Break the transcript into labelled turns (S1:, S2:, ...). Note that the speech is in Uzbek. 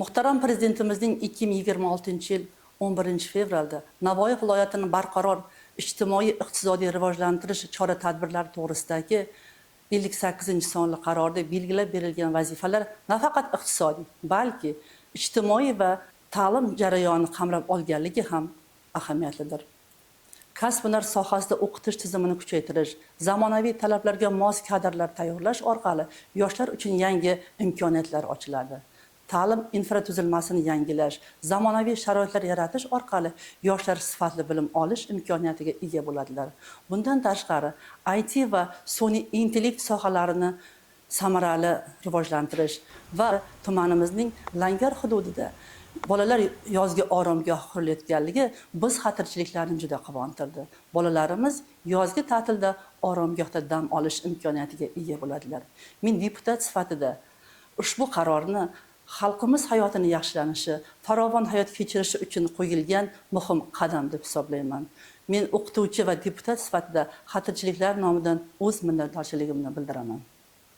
S1: Muhtaram Prezidentimizning 2026-yil 11 fevralda Navoiy viloyatini barqaror ijtimoiy iqtisodiy rivojlantirish chora tadbirlari to'g'risidagi 58 sonli qarorda belgilab berilgan vazifalar nafaqat iqtisodiy, balki ijtimoiy va ta'lim jarayonini qamrab olganligi ham ahamiyatlidir. Kasb hunar sohasida o'qitish tizimini kuchaytirish, zamonaviy talablarga mos kadrlar tayyorlash orqali yoshlar uchun yangi imkoniyatlar ochiladi. Ta'lim infratuzilmasini yangilash, zamonaviy sharoitlar yaratish orqali yoshlar sifatli bilim olish imkoniyatiga ega bo'ladilar. Bundan tashqari, IT va sun'iy intellekt sohalarini samarali rivojlantirish va tumanimizning Langar hududida bolalar yozgi oromgoh qurilayotganligi biz xatirchiliklarni juda quvontirdi. Bolalarimiz yozgi ta'tilda oromgohda dam olish imkoniyatiga ega bo'ladilar. Men deputat sifatida ushbu qarorni xalqimiz hayotini yaxshilanishi, farovon hayot kechirishi uchun qo'yilgan muhim qadam deb hisoblayman. Men o'qituvchi va deputat sifatida xatirchiliklar nomidan o'z minnatdorchiligimni bildiraman.